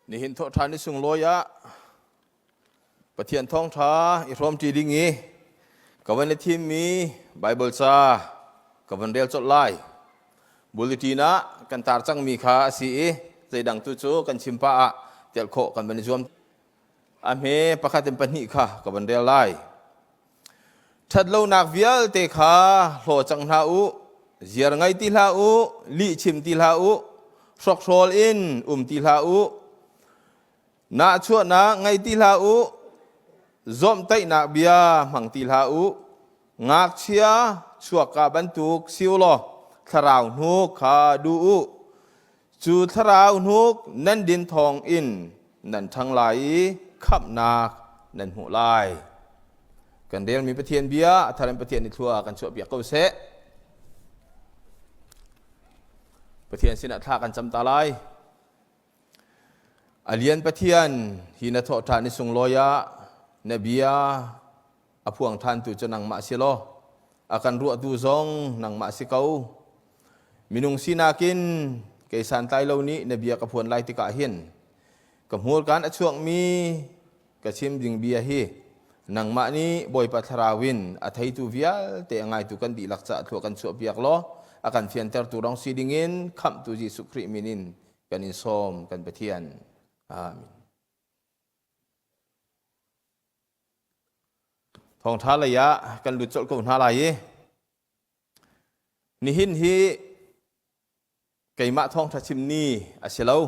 Nihin thawhṭhan ni sunglawi ah Pathian thawngṭha i hrawmṭi ding i ka van i thimmi Baibal ca ka van rel colh lai. Bulletin ah kan tar cangmi kha a si i zeidang tu cu kan chim pah ah telh khawh kan van i zuam. A hme pakhat in pahnih kha ka van rel lai. Ṭhatlonak vialte kha hlaw cang hlah u, ziar ngei ti hlah u, lih chim ti hlah u, hrokhrawl in um ti hlah u, nahchuahnak ngei ti hlah u, zawmhtaihnak bia hmang ti hlah u, ngakchia chuakka bantuk si u law thlarau hnuk kha duh u. Cu thlarau hnuk nan din thawng in nan ṭhang lai i khamhnak nan hmuh lai. Kan relmi Pathian bia a thar in Pathian nih thlua kan chuahpiak ko seh. Pathian sinah thla kan cam ta lai. A lian Pathian hi na thawh ṭhan i sunglawi ah na bia a phuang ṭhantu cu nangmah si law a kan ruahtu zong nangmah si ko. Minung sinak in kei santlai lo nih na bia ka phuan lai tikah hin ka hmurkaan a chuakmi ka chim ding bia hi nangmah nih Bawipa Thlarau in a theitu vialte a ngaitu kan dihlak caah thlua kan chuahpiak law a kan fiantertu rong si dingin khamhtu Jesuh Khrih min in kan in sawm kan Pathian. Amen. Thawngṭha lei ah kan lut colh ko hna lai i nihin hi keimah thawngṭha chim ni a si lo.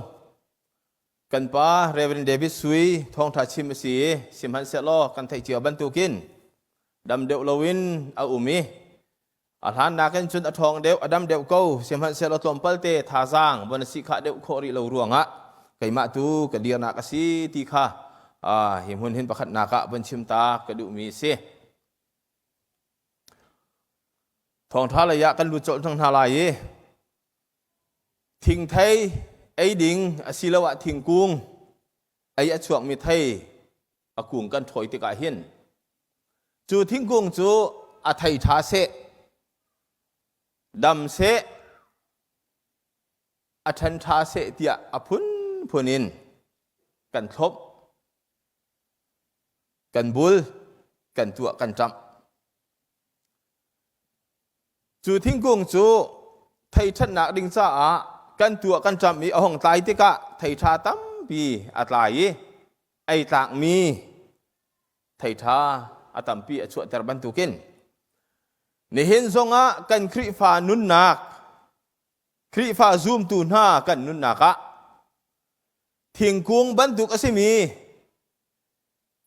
Kan pa Reverend David Sui thawngṭha chim a si i sihmanhsehlaw kan theih cio bantukin dam deuh loin a um i a hlan nakin cun a ṭhawng deuh, a dam deuh ko. Sihmanhsehlaw tlawmpal te thazaang von a si khah deuh khawh rih lo ruangah keimah tu ka dirnak a si ti kha hi hmun hin pakhatnak ah von chim ta ka duhmi a si. Thawngṭha lei ah kan lut colh cang hna lai i thingthei ei ding asiloah thingkung ei a chuakmi thei a kung kan ṭhawi tikah hin cu thingkung cu a thei ṭha seh, dam seh, a ṭhan ṭha seh tiah a phunphun in kan thlop, kan bul, kan tuah, kan ṭamh. Cu thingkung cu thei ṭhatnak ding caah kan tuah kan ṭamh i a hung tlai tikah thei ṭha tampi a tlai i ei tlakmi thei ṭha a tampi a chuahter bantukin nihin zongah kan Khrihfa nunnak Khrihfa zumtu hna kan nunnak ah thingkung bantuk a simi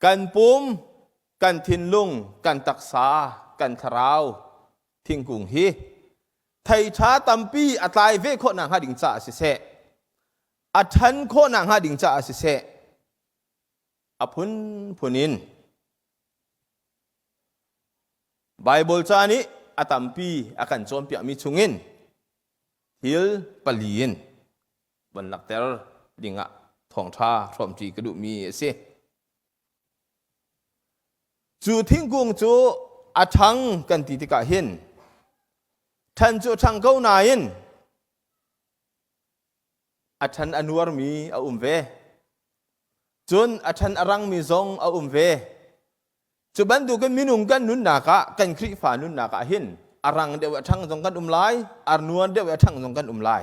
kan pum, kan thinlung, kan taksa, kan thlarau thingkung hi thei ṭha tampi a tlai ve khawh nakhnga ding caah siseh, a ṭhan khawh nakhnga ding caah siseh, a phunphun in Baibal ca nih a tampi a kan cawnpiakmi chungin thil pali in von lakter dingah thawngṭha hrawmṭi ka duhmi a si. Cu thingkung cu a ṭhang kan ti tikah hin ṭhan cu a ṭhang ko nain a ṭhan a nuarmi a um ve. Cun a ṭhan a rangmi zong a um ve. Cu bantukin minung kan nunnak ah, kan Khrihfa nunnak ah hin a rang deuh a ṭhang zong kan um lai, a nuar deuh a ṭhang zong kan um lai.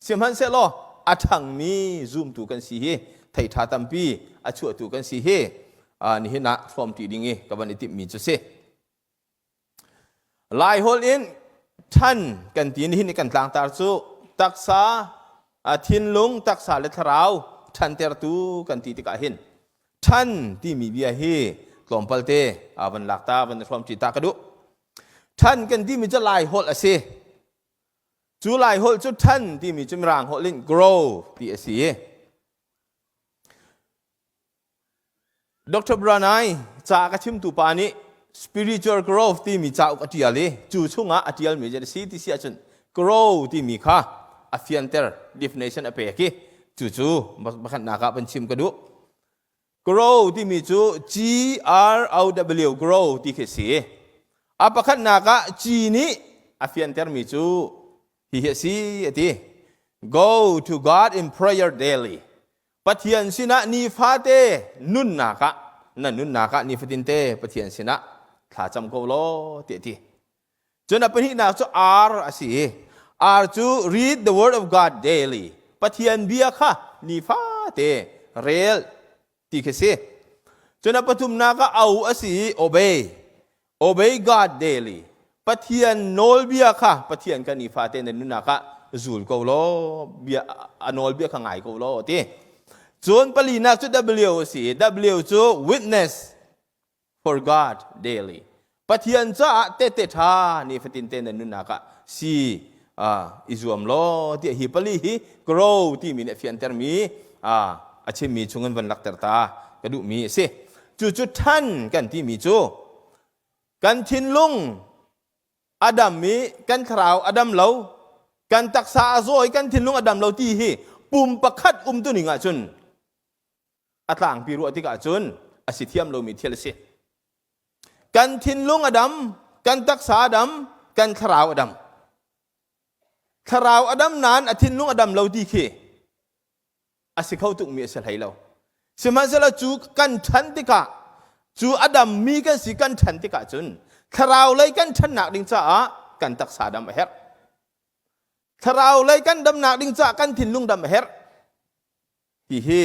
Sihmanhsehlaw a ṭhangmi zumtu kan si hi thei ṭha tampi a chuahtu kan si hi nihin ah hrawmṭi ding i ka van i timhmi cu si. Laiholh in ṭhan kan ti nihin i kan tlangtar cu taksa, thinlung, taksa le thlarau ṭhantertu kan ti tikah hin ṭhan timi bia hi tlawmpal te van lak ta van i hrawmṭi ta ka duh. Ṭhan kan timi cu Laiholh a si. Cu Laiholh cu ṭhan timi cu Mirang holh in grow ti a si. Dr. Branai ca ka chimtu pa nih spiritual growth timi cauk a ṭial i cu chungah a ṭialmi a si ti si ahcun grow timi kha a fianter definition a pek i cucu pakhatnak ah van chim ka duh. Grow timi cu G R O W grow ti khi si. A pakhatnak ah G nih a fiantermi cu hihi a si a ti. Go to God in prayer daily. Pathian sinah nifate nunnak ah na nunnak ah nifatin te Pathian sinah thla cam ko law ti a ti. Cun a pahnihnak cu R a si i R cu read the word of God daily. Pathian bia kha nifate rel ti khi si. Cun a pathumnak ah O a si i obey. Obey God daily. Pathian nawlbia kha Pathian kan nifate na nunnak ah zul ko law bia a nawlbia kha ngai ko law ti. Cun palinak cu W a si i W cu witness for God daily. Pathian caah tehte ṭha nifatin te na nunnak ah si i zuam law tiah hi pali hi grow timi nih a fiantermi a chimmi chungin van lakter ta ka duhmi a si. Cucu ṭhan kan timi cu kan thinlung a dam i kan thlarau a dam lo, kan taksa a zaw i kan thinlung a dam lo ti hi pum pakhat umtuning ahcun a tlangpi ruah tikah cun a si thiam lomi thil a si. Kan thinlung a dam, kan taksa a dam, kan thlarau a dam. Thlarau a dam nain a thinlung a dam lo ti khi a si kho tukmi a si hlei lo. Sihmanhsehlaw cu kan ṭhan tikah cu a dammi kan si kan ṭhan tikah cun thlarau lei kan ṭhannak ding caah kan taksa dam a herh. Thlarau lei kan damnak ding caah kan thinlung dam a herh. Hihi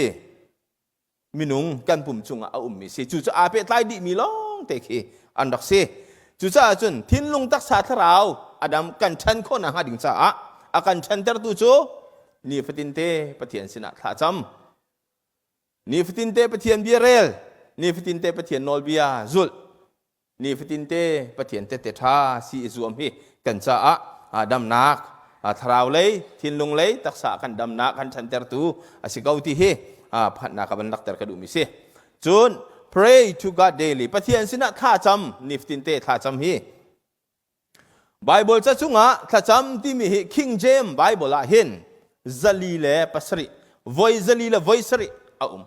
minung kan pum cungah a ummi si. Cucu aa pehtlai dihmi lawng te khi an rak si. Cucaah cun thinlung taksa thlarau a dam kan ṭhan khawh nakhnga ding caah a kan ṭhantertu cu nifatin te Pathian sinah thla cam. Nifatin te Pathian bia rel. Nifatin te Pathian nawlbia zulh. Nifatinte Pathian tehte ṭha si i zuam hi kan caah damnak thlarau lei thinlung lei taksa kan damnak kan ṭhantertu a si ko ti hi phanhnak ka van lakter ka duhmi si. Cun pray to God daily Pathian sinah thlacam nifatinte thlacam hi Bible ca chungah thlacam timi hi King James Bible ah hin 407 voi 407 a um.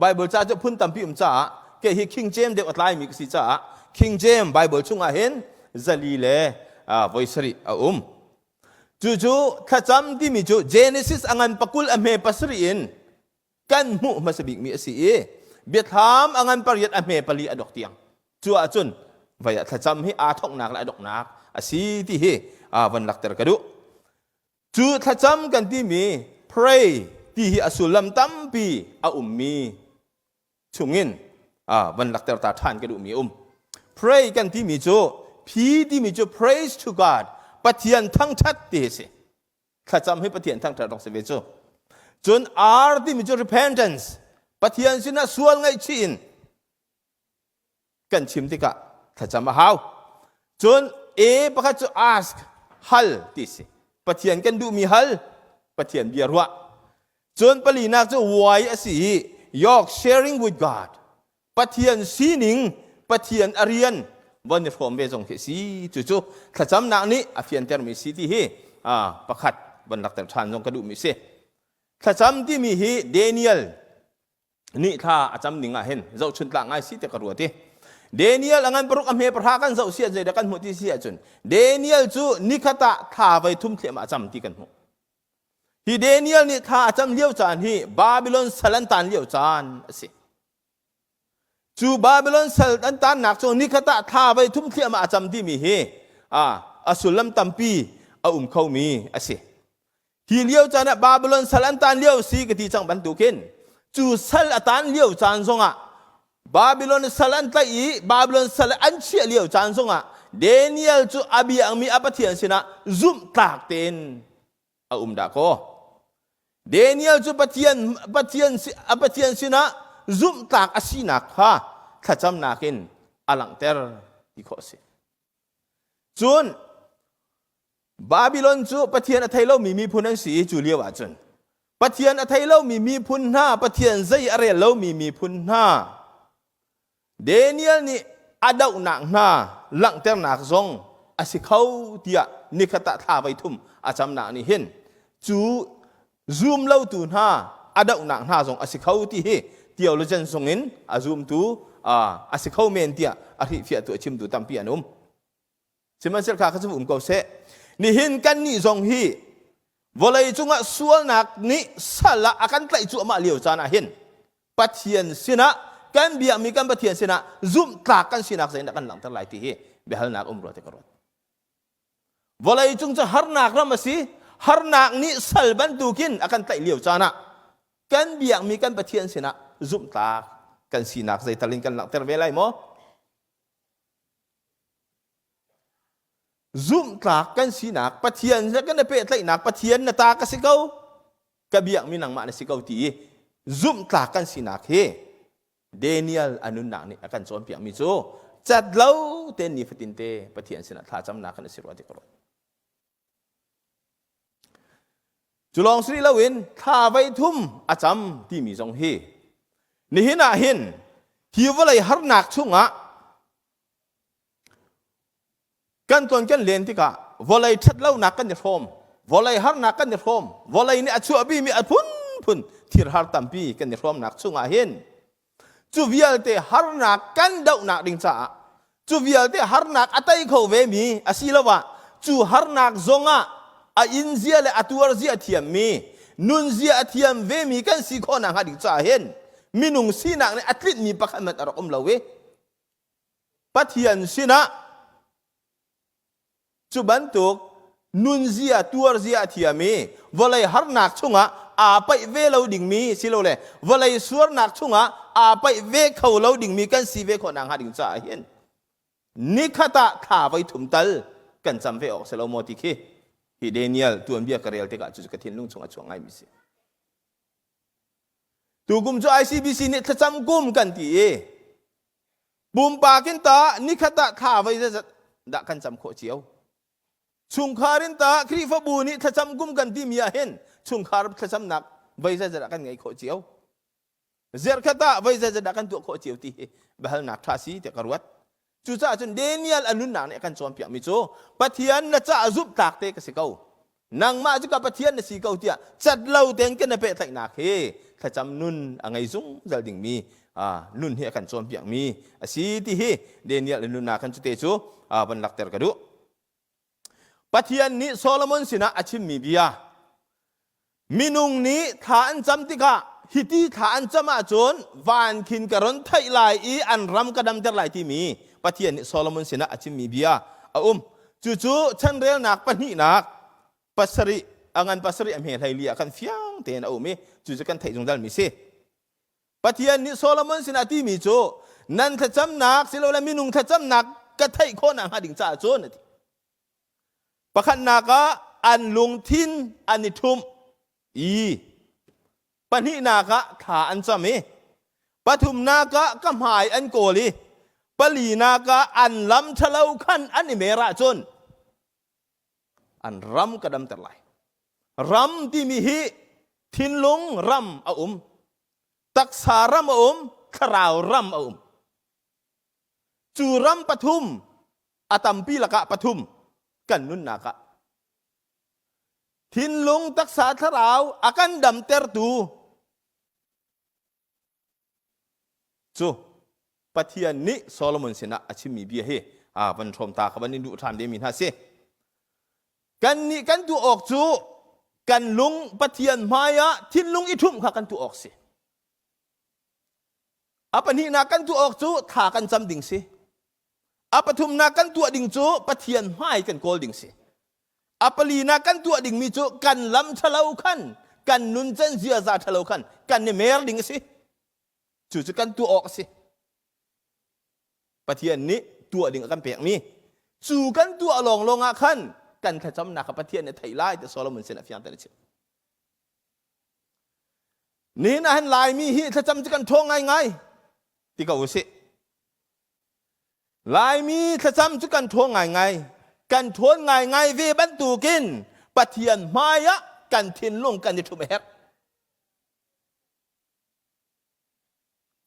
Bible ca cu phun tampi um caah kei hi King James deuh a tlaimi ka si caah King James Bible chungah hin zali le voi sarih a um. Cucu thlacam timi cu Genesis a ngan pakul a hme pasarih in kan hmuh hmasa bikmi a si i biathlam a ngan pariat a hme pali a dok tiang. Cu ahcun vai ah thlacam hi aa thoknak le a doknak a si ti hi van lakter ka duh. Cu thlacam kan timi pray ti hi a sullam tampi a ummi chungin van lakter ta ṭhan ka duhmi a um. Pray kan timi cu P timi cu praise to God Pathian thangṭhat ti hi si. Thlacam hi Pathian thangṭhat rak si ve cu. Cun R timi cu repentance Pathian sinah sual ngaihchih in kan chim tikah thlacam a hau. Cun A pakhat cu ask hal ti si. Pathian kan duhmi hal, Pathian bia ruah. Cun palinak cu Y a si i York sharing with God. Pathian sining, Pathian a rian von i hrawm ve zong khi si. Cucu thlacamnak nih a fiantermi si ti hi pakhat von lakter ṭhan zong ka duhmi si. Thlacam timi hi Daniel nih thla a cam ning ah hin zohchun tlak ngai si te ka ruat i Daniel a ngan paruk a hme pahra kan zoh si ah zeidah kan hmuh ti si ahcun Daniel cu nikhat ah thla voi thum thliahmah a cam ti kan hmuh. Hi Daniel nih thla a cam lio caan hi Babylon sal an tan lio caan a si. Cu Babylon sal an tannak cu nikhat ah thla voi thum thliahmah a cam timi hi a sullam tampi a um khomi a si. Hi lio caan ah Babylon sal an tan lio si ka ti cang bantukin cu sal a tan lio caan zongah Babylon sal an tlaih i Babylon sal an chiah lio caan zongah Daniel cu a biakmi a Pathian sinah zumhtlak tein a um dah kaw. Daniel cu Pathian Pathian a Pathian sinah zumhtlak a sinak kha thlacamnak in a langhter ti khawh a si. Cun Babylon cu Pathian a thei lomi miphun an si i cu lio ahcun Pathian a thei lomi miphun hna, Pathian zei a rel lomi miphun hna, Daniel nih a dohnak hna langhternak zong a si kho tiah nikhat ah thla voi thum a camnak nih hin cu zum lotu hna a dohnak hna zong a si kho ti hi theologian zongin a zumtu a si kho men tiah a hrihfiahtu a chimtu tampi an um. Sihmanhsehlaw kha cu um ko seh. Nihin kannih zong hi Vawlei cungah sualnak nih sal ah a kan tlaih cuahmah lio caan ah hin Pathian sinah kan biakmi kan Pathian sinah zumhtlak kan sinak zeidah kan langhter lai ti hi biahalnak um rua ti ka ruat. Vawlei cung cu harnak ram a si. Harnak nih sal bantukin a kan tlaih lio caan ah kan biakmi kan Pathian sinah zumhtlak kan sinak zeital in kan langhter ve lai maw? Zumhtlak kan sinak Pathian he kan i pehtlaihnak Pathian na ta ka si ko ka biakmi nangmah na si ko ti i zumhtlak kan sinak hi Daniel a nunnak nih a kan cawnpiakmi cu cat lo tein nifatin te Pathian sinah thlacamnak kan si rua ti ka ruat. Cu lawng si loin thla voi thum a cam timi zong hi nihin ah hin hi vawlei harnak chungah Kan ton kan len tikah vawlei ṭhatlonak kan i hrawm, vawlei harnak kan i hrawm, vawlei nih a chuahpimi a phunphun thirhar tampi kan i hrawmnak chungah hin cu vialte harnak kan dohnak ding caah cu vialte harnak a tei kho vemi asiloah cu harnak zongah a in zia le a tuar zia a thiammi nunzia a thiam vemi kan si khawh nakhnga ding caah hin minung sinak nih a tlinhmi pakhat hmanh a rak um lo i Pathian sinah cu bantuk nunzia tuarzia a thiam i vawlei harnak chungah aa paih ve lo dingmi silole vawlei suarnak chungah aa paih ve kho lo dingmi kan si ve khawh nakhnga ding caah hin nikhat ah thla voi thum tal kan cam ve awk si lo maw ti khi hi Daniel tuanbia ka rel tikah cu ka thinlung chung a chuak ngaimi si. Tukum cu ICBC nih thlacam kum kan ti i pumpak in ta nikhat ah thla voi zeizat dah kan cam khawh cio. Chungkhar in ta Khrihfabu nih thlacam kum kan timi ah hin chungkhar thlacamnak voi zeizat ah kan ngei khawh cio. Zerkhat ah voi zeizat dah kan tuah khawh cio ti hi biahalnak ṭha si tiah ka ruat. Cucaah cun Daniel a nunnak nih a kan cawnpiakmi cu Pathian na caah zumhtlak te ka si ko. Nangmah cu ka Pathian na si ko tiah cat lo tein kan i pehtlaihnak hi thlacam nun a ngei zungzal dingmi nun hi a kan cawnpiakmi a si ti hi Daniel a nunnak kan cu te cu van lakter ka duh. Pathian nih Solomon sinah a chimmi bia minung nih thla an cam tikah hiti thla an cam ahcun van khin ka ron theih lai i an ram ka damter lai timi Pathian nih Solomon sinah a chimmi bia a um. Cucu chanrelnak pahnihnak pasarih a ngan pasarih a hme hleili ah khan fiang tein a um i cucu kan theih zungzal mi si. Pathian nih Solomon sinah timi cu nan thlacamnak silole minung thlacamnak ka theih khawh nakhnga ding caah cun a ti. Pakhatnak ah an lungthin an i ṭhumh i pahnihnak ah thla an cam i pathumnak ah ka hmai an kawl i palinak ah an lam ṭhalo khan an i mer ahcun an ram ka damter lai. Ram timi hi thinlung ram a um, taksa ram a um, thlarau ram a um. Cu ram pathum a tampi lakah pathum kan nunnak ah thinlung taksa thlarau a kan damtertu Cu Pathian nih Solomon sinah a chimmi bia hi a van hrawm ta ka van in duh ṭhan ve mi hna si. Kan nih kan tuah awk cu kan lung Pathian hmai ah thinlung i ṭhumh kha kan tuah awk si. A pahnihnak kan tuah awk cu thla kan cam ding si. A pathumnak kan tuah ding cu Pathian hmai kan kawl ding si. A palinak kan tuah dingmi cu kan lam ṭhalo khan kan nuncan ziaza ṭhalo khan kan i mer ding a si. Cucu kan tuah awk a si. Pathian nih tuah ding a kan pekmi. Cu kan tuah lawnglawng ah khan kan thlacamnak kha Pathian nih a theih lai ti Solomon sin a fiangter a chim. Nihin ah hin Laimi hi thlacam cu kan ṭhawng ngaingai ti ko usih. Laimi thlacam cu kan ṭhawng ngaingai. Kan ṭhawn ngaingai ve bantukin Pathian hmai ah kan thinlung kan i ṭhumh a herh.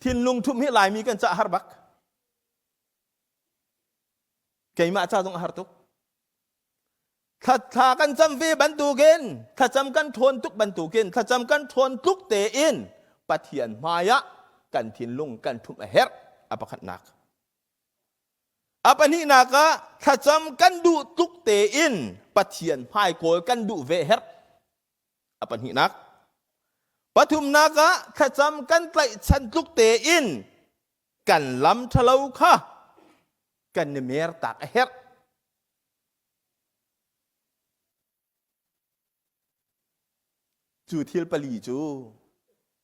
Thinlung ṭhumh hi Laimi kan cah har bak. Keimah ca zong a har tuk. Thla kan cam ve bantukin thlacam kan ṭhawn tuk bantukin thlacam kan ṭhawn tluk tein Pathian hmai ah kan thinlung kan ṭhumh a herh a pakhatnak. A pahnihnak ah thlacam kan duh tluk tein Pathian hmai kawl kan duh ve herh. A pahnihnak. Pathumnak ah thlacam kan tlaihchan tluk tein kan lam ṭhalo kha kan i mer tak a herh. Cu thil pali cu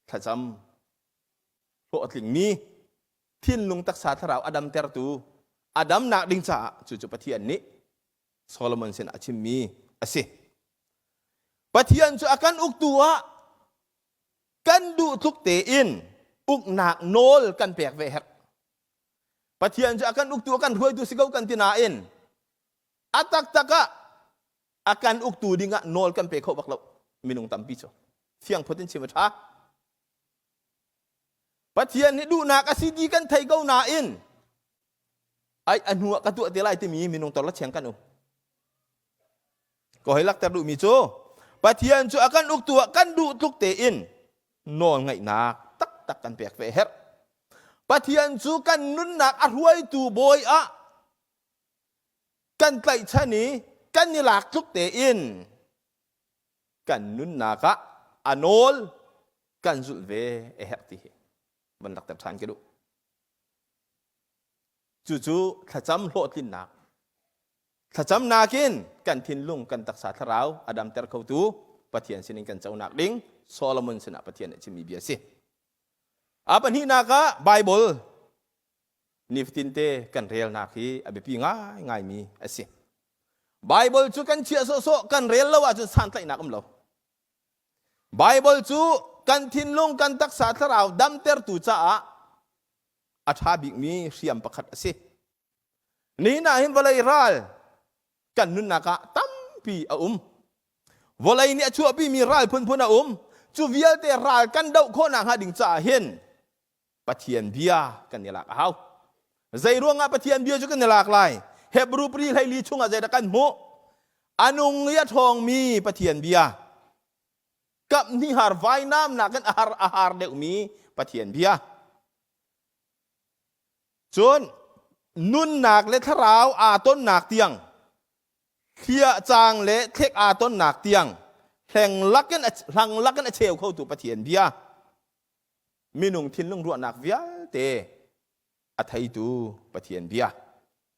thlacam hlawhtlingmi thinlung taksa thlarau a damtertu a damnak ding caah cucu Pathian nih Solomon sin a chimmi a si. Pathian cu a kan uktu ah kan duh tluk tein uknak nawl kan pek ve herh. Pathian cu a kan uktu a kan hruaitu si ko kan ti nain a taktak ah a kan uktu dingah nawl kan pe kho bak lo minung tampi cu fiang phut in chim a ṭha. Pathian nih duhnak a si ti kan thei ko nain ai a hnu ah ka tuah te lai timi minung tor la cheng kan um. Ko hei lakter duhmi cu Pathian cu a kan uktu ah kan duh tluk tein nawl ngeihnak taktak kan pek ve herh. Pathian cu kan nunnak a hruaitu bawi ah kan tlaihchan i kan i lak tluk tein kan nunnak ah a nawl kan zulh ve a herh ti hi van lakter ṭhan ka duh. Cucu thlacam hlawhtlinnak thlacamnak in kan thinlung kan taksa thlarau a damter khotu Pathian sinin kan conak ding Solomon sinah Pathian nih chimmi bia a si. A pahnihnak ah Bible nifatin te kan relnak hi a biapi ngaingaimi a si. Bible cu kan chiah sawhsawh kan rel lo ahcun santlaihnak um lo. Bible cu kan thinlung kan taksa thlarau damtertu caah a ṭha bikmi hriam pakhat a si. Nihin ah hin vawlei ral kan nunnak ah tampi a um. Vawlei nih a chuahpimi ral phunphun a um. Cu vialte ral kan doh khawhnak hnga ding caah hin Pathian bia kan i lak a hau. Zei ruangah Pathian bia cu kan i lak lai? Hebrew pri hleili chungah zeidah kan hmuh? A nung i a ṭhawngmi Pathian bia. Kap hnih har vainam nakin a har a har deuhmi Pathian bia. Cun nunnak le thlarau aa tonnak tiang thliah caang le thlek aa tonnak tiang hleng lakin hlang lakin a cheu khotu Pathian bia. Minung thinlung ruahnak vialte a theitu Pathian bia.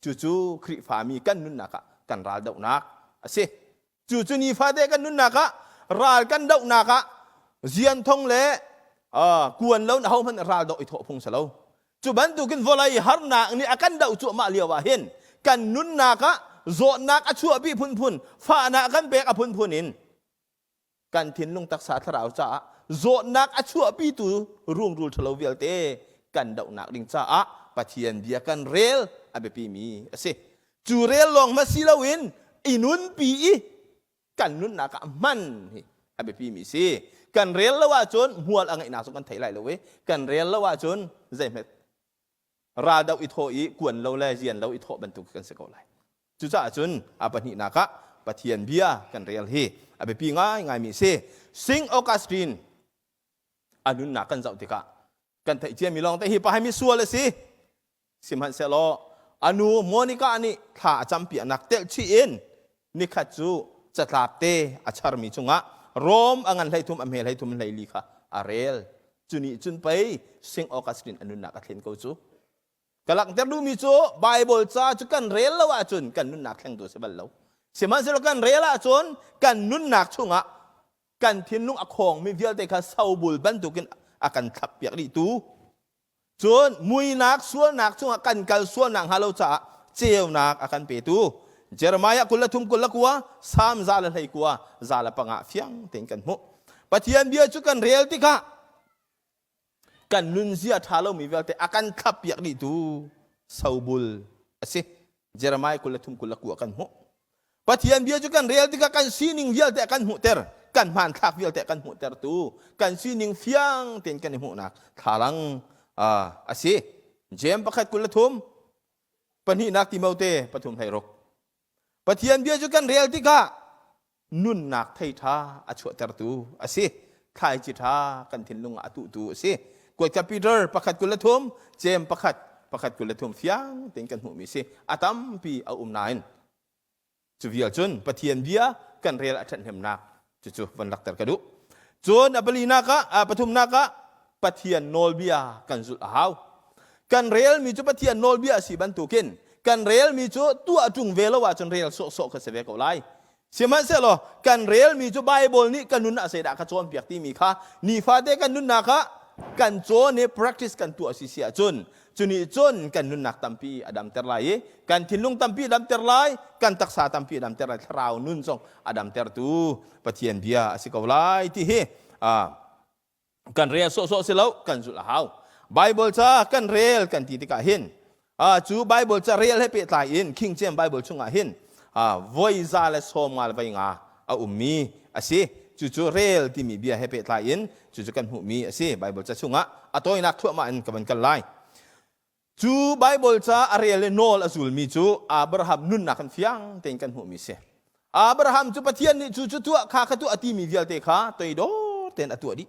Cucu Khrihfami kan nunnak ah kan ral dohnak a si. Cucu nifate kan nunnak ah ral kan dohnak ah zianthong le kuan lo na hohmanh ral doh i thawh phung si lo. Cu bantukin vawlei harnak nih a kan doh cuahmah lio ah hin kan nunnak ah zawtnak a chuahpi phunphun, fahnak kan pek a phunphun in kan thinlung taksa thlarau caah zawtnak a chuahpitu rungrul ṭhalo vialte kan dohnak ding caah Pathian bia kan rel a biapimi a si. Cu rel lawng hmanh si loin i nunpi i kan nunnak ah hman hi a biapimi si. Kan rel lo ahcun hmual a ngeihnak cu kan thei lai lo i kan rel lo ahcun zeihmet ral doh i thawh i kuan lo le zian lo i thawh bantuk kan si ko lai. Cucaah cun a pahnihnak ah Pathian bia kan rel hi a biapi ngaingaimi a si. Sing Augustine a nunnak kan zoh tikah kan theih ciami lawng te hi pa hi misual a si. Sihmanhsehlaw a nu Monica nih thla a campiaknak telh chih in nikhat cu catlap te a charmi cungah Rom a ngan 13 a hme 13 hleili kha a rel. Cu nih cun pei Sing Augustine a nunnak a thlen ko cu. Ka langhter duhmi cu Bible ca cu kan rel lo ahcun kan nunnak thlengtu a si bal lo. Sihmanhsehlaw kan rel ahcun kan nunnak chungah kan thinlung a khawngmi vialte kha sobul bantukin a kan thlakpiak dihtu. Cun muinak sualnak chungah kan kal sualnak hnga lo caah ceunak a kan petu. Jeremiah 23 29 Salm 119 105 fiang tein kan hmuh. Pathian bia cu kan rel tikah kan nunzia ṭha lomi vialte a kan thlappiak dihtu sobul a si. Jeremiah 23 29 kan hmuh. Pathian bia cu kan rel tikah kan sining vialte a kan hmuhter, kan hmanthlak vialte a kan hmuhtertu, kan sining fiang tein kan i hmuhnak thlalang a si. Jeim pakhat 23 pahnihnak Timote pathum 16. Pathian bia cu kan rel tikah nunnak thei ṭha a chuahtertu a si. Thlaici ṭha kan thinlung ah a tuhtu a si. Kuatka Peter pakhat 23, Jeim pakhat pakhat 23 fiang tein kan hmuhmi a si. A tampi a um nain cu vial cun Pathian bia kan rel a ṭhathnemnak. Cucu van lakter ka duh. Cun a palinak ah, a pathumnak ah Pathian nawlbia kan zulh a hau. Kan relmi cu Pathian nawlbia a si bantukin kan relmi cu tuah ṭung ve lo ahcun rel sawhsawh kha si ve ko lai. Sihmanhsehlaw kan relmi cu Baibal nih kan nun ah zeidah ka cawnpiak timi kha nifate kan nunnak ah kan cawn i practice kan tuah si si ahcun cunih cun kan nunnak tampi a damter lai i kan thinlung tampi a damter lai, kan taksa tampi a damter lai, thlarau nun zong a damtertu Pathian bia a si ko lai ti hi kan rel sawhsawh si lo, kan zulh a hau. Bible ca kan rel kan ti tikah hin cu Bible ca rel he pehtlai in King James Bible chungah hin voi za le sawm nga le voi nga a ummi a si. Cucu rel timi bia he pehtlai in cucu kan hmuhmi a si. Bible ca chungah a tawinak thluahmah in ka van kal lai. Cu Bible ca a rel i nawl a zulmi cu Abraham nunnak kan fiang tein kan hmuhmi si. Abraham cu Pathian nih cu cu tuah kha kha tuah a timi vialte kha toidor tein a tuah dih.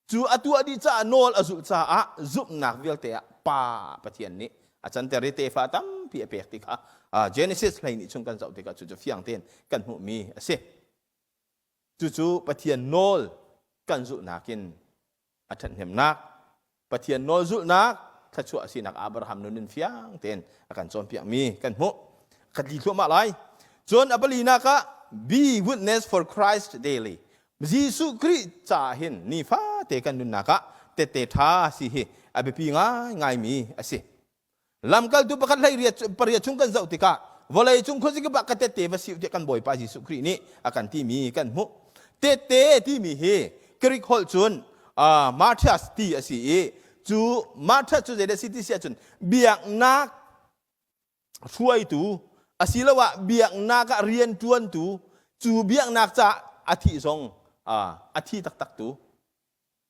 Cu a tuah dih caah nawl a zulh caah zumhnak vialte ah Pa Pathian nih a canter i tefa tampi a pek ti kha Genesis hlei nih chung kan zoh tikah cucu fiang tein kan hmuhmi a si. Cucu Pathian nawl kan zulhnak in a ṭhathnemnak Pathian nawl zulhnak thluachuah sinak Abraham nun in fiang tein a kan cawnpiakmi kan hmuh. Ka tli thluahmah lai. Cun a palinak ah be witness for Christ daily. Jesuh Khrih caah hin nifate kan nunnak ah tette ṭha si hi a biapi ngaingaimi a si. Lamkaltu pakhat hlei riat pariat chung kan zoh tikah vawlei cung khuazikip ah ka tette va si tiah kan Bawipa Jesuh Khrih nih a kan timi kan hmuh. Tette timi hi Greek holh cun uh, martyrs ti a si i cu martyrs cu zeidah si ti si ahcun biaknak hruaitu asiloah biaknak ah rianṭuantu cu biaknak caah a thih zong uh, a thi taktak tu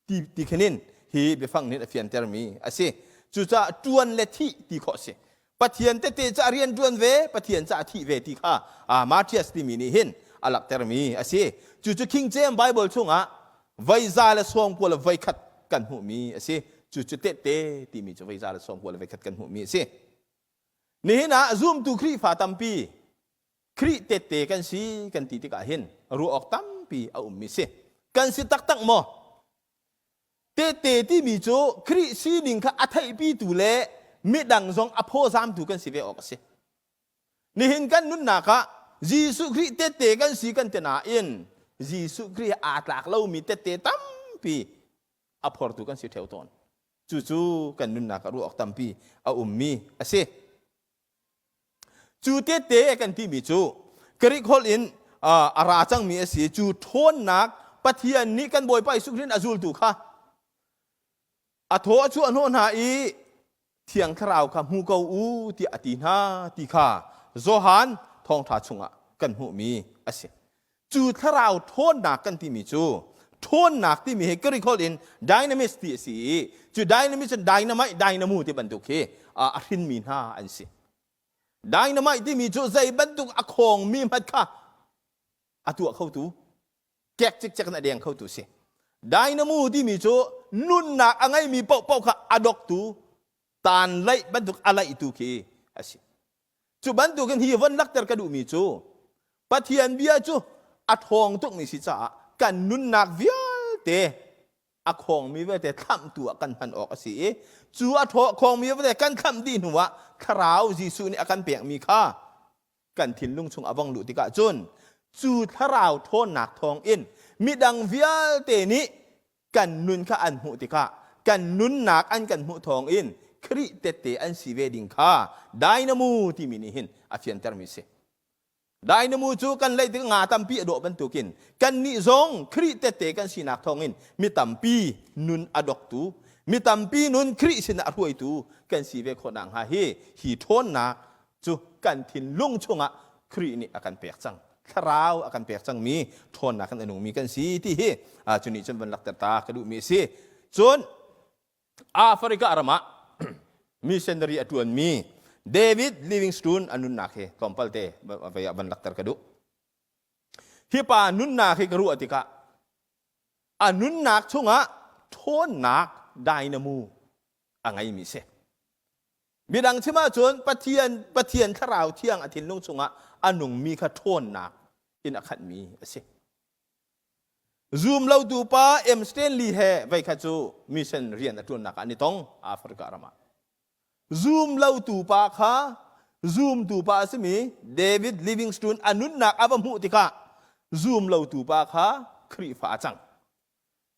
ti ti khin in hi biafang nih a fiantermi a si. Cucaah ṭuan le thih ti khawh a si. Pathian tete ca rian ṭuan ve, Pathian ca thih ve ti kha Matthias timi nih hin a langhtermi a si. Cucu King James Bible chungah voi za le sawm kua le voi khat kan hmuhmi a si. Cucu tete timi cu voi za le sawm kua le voi khat kan hmuhmi a si. Nihin ah zumtu Khrihfa tampi Khrih tette kan si kan ti tikah hin ruah awk tampi a ummi si. Kan si taktak maw? Tette timi cu Khrih sining kha a theihpitu le midang zong a phawzamtu kan si ve awk a si. Nihin kan nunnak ah Jesuh Khrih tette kan si kan ti nain Jesuh Khrih aa tlak lomi tette tampi a phortu kan si ṭheo tawn. Cucu kan nunnak ah ruah awk tampi a ummi a si. Cu tete kan timi cu Greek holh in a ra cangmi a si. Cu ṭhawnnak Pathian nih kan Bawipa Jesuh Khrih a zultu kha a thaw a chuah hnawh hna i Thiang Thlarau kha hmu ko u tiah a ti hna ti kha Johan thawngṭha chungah kan hmuhmi a si. Cu thlarau ṭhawnnak kan timi cu ṭhawnnak timi hi Greek holh in dynamis ti a si i cu dynamis cun dynamite dynamo ti bantuk hi a hrinmi hna an si. Dynamite timi cu zei bantuk a khawngmi hmat kha a tuah khotu kek cikcek in a deng khotu si. Dynamo timi cu nunnak a ngeimi paohpaoh kha a doktu taan laih bantuk a laihtu khi a si. Cu bantukin hi von lakter ka duhmi cu Pathian bia cu a ṭhawng tukmi si caah kan nunnak vialte a khawngmi vialte thlamhtu ah kan hman awk a si i cu a khawngmi vialte kan thlamh dih hnuah Thlarau Jesuh nih a kan pekmi kha kan thinlung chung a vong luh tikah cun cu thlarau ṭhawnnak thawngin midang vialte nih kan nun kha an hmuh tikah kan nunnak an kan hmuh thawngin Khrih tette an si ve ding kha dynamo timi nih hin a fiantermi si. Dynamo cu kan leih tik nga tampi a dawh bantukin kannih zong Khrih tette kan sinak thawngin mi tampi nun a doktu, mi tampi nun Khrih sinah a hruaitu kan si ve khawh nakhnga hi hi ṭhawnnak cu kan thinlung chungah Khrih nih a kan pek cang. Thlarau a kan pek cangmi ṭhawnnak in a nungmi kan si ti hi cu nih cun van lakter ta ka duhmi a si. Cun Africa ram ah missionary a ṭuanmi David Livingstone a nunnak hi tlawmpal te vei ah van lakter ka duh. Hi pa nunnak hi ka ruah tikah a nunnak chungah ṭhawnnak dynamo a ngeimi si. Midang chim ahcun Pathian Pathian thlarau thiang a thinlung chungah a nungmi kha ṭhawnnak in a khatmi a si. Zum lotu pa M. Stanley he veikhat cu mission rian a ṭuannak ah an i tong Africa ram ah. Zum lotu pa kha zumtu pa a simi David Livingstone a nunnak a va hmuh tikah zum lotu pa kha Khrihfa a cang.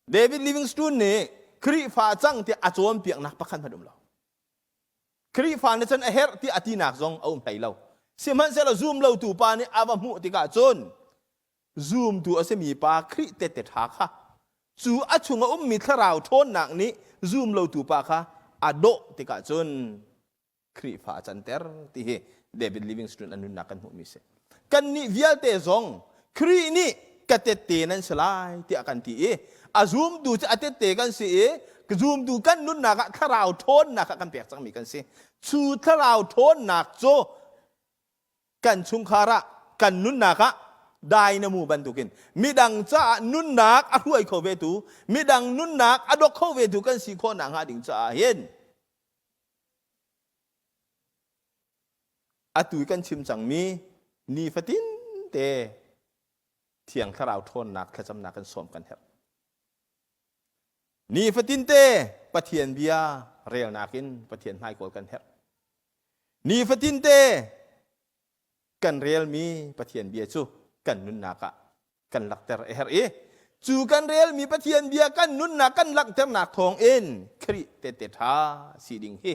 David Livingstone nih Khrihfa a cang tiah a cawnpiaknak pakhat hmanh um lo. Khrihfa nih cun a herh tiah a tinak zong a um hlei lo. Sihmanhsehlaw zum lotu pa nih a va hmuh tikah cun zumtu a simi pa Khrih tehte ṭha kha cu a chung a ummi thlarau ṭhawnnak nih zum lotu pa kha a dawh tikah cun Khrihfa a canter ti hi David Livingstone a nunnak kan hmuhmi si. Kannih vialte zong Khrih nih ka tette nan si lai tiah kan ti i a zumtu cu a tette kan si i zumtu kan nunnak ah thlarau ṭhawnnak kha kan pek cangmi kan si. Cu thlarau ṭhawnnak cu kan chungkhar ah kan nunnak ah dynamo bantukin midang caah nunnak a hruai kho ve tu midang nunnak a dok kho ve tu kan si khawh nak hnga ding caah hin atu kan chim cangmi nifatin te thiang thlarau ṭhawnnak thlacamnak kan sawm kan herh nifatin te Pathian bia relnak in Pathian hmaikawl kan herh Nifatin te kan relmi Pathian bia cu kan nunnak ah kan lakter a herh i cu kan relmi Pathian bia kan nunnak kan langhternak thawng in Khrih tehte ṭha si ding hi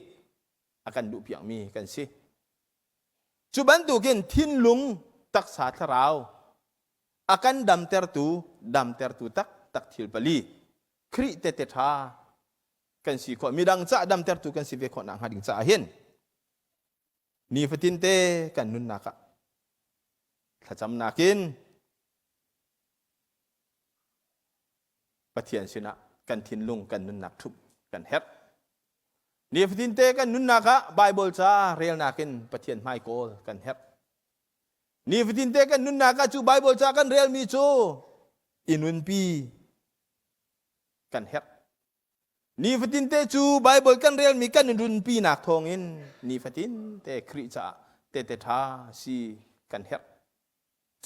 a kan duhpiakmi kan si. Cu bantukin thinlung taksa thlarau a kan damtertu damtertu taktak thil pali Khrih tehte ṭha kan si khawh midang cah damtertu kan si ve khawh nak hnga ding caah hin nifatin te kan nunnak ah thlacamnak in Pathian sinah kan thinlung kan nunnak ṭhup kan herh nifatin te kan nunnak ah Bible ca relnak in Pathian hmai kawl kan herh nifatin te kan nunnak ah cu Bible ca kan relmi cu i nunpi kan herh. Nifatin te cu Baibal kan relmi kan i runpinak thawngin nifatin te Khrih caah tehte ṭha si kan herh.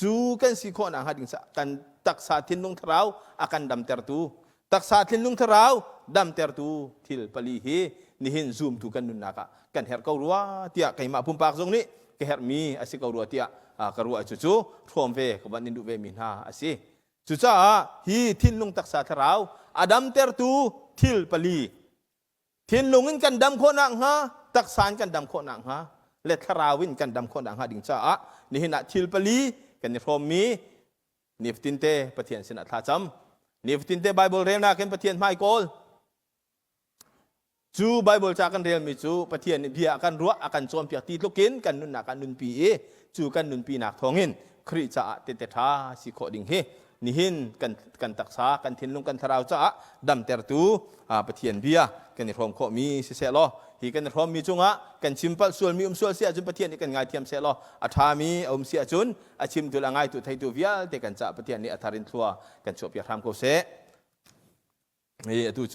Cu kan si khawh nakhnga ding kan taksa thinlung thlarau a kan damtertu taksa thinlung thlarau damtertu thil pali hi nihin zumtu kan nunnak ah kan herh ko rua tiah keimah pumpak zong nih ka herhmi a si ko rua tiah ka ruah cu cu hrawm ve ka van in duh ve mi hna a si. Cucaah hi thinlung taksa thlarau a damtertu thil pali thinlung in kan dam khawh nakhnga taksa in kan dam khawh nakhnga le thlarau in kan dam khawh nakhnga ding caah nihin ah thil pali kan i hrawmmi nifatin te Pathian sinah thlacam nifatin te Bible relnak in Pathian hmai kawl Cu Baibal ca kan relmi cu Pathian nih bia a kan ruah, a kan cawnpiak ti tlukin kan nunnak ah nunpi i cu kan nunpinak thawngin Khrih caah tehte ṭha si khawh ding hi nihin kan, kan taksa, kan thinlung, kan thlarau caah damtertu Pathian bia kan i hrawm khawhmi siseh law hi kan i hrawmmi cungah kan chim palh sualmi um sual si ahcun Pathian nih kan ngaithiam seh law a ṭhami a um si ahcun a chimtu le a ngaitu theitu vialte kan caah Pathian nih a thar in thlua kan chuahpiak hram ko seh. Hi atu cu.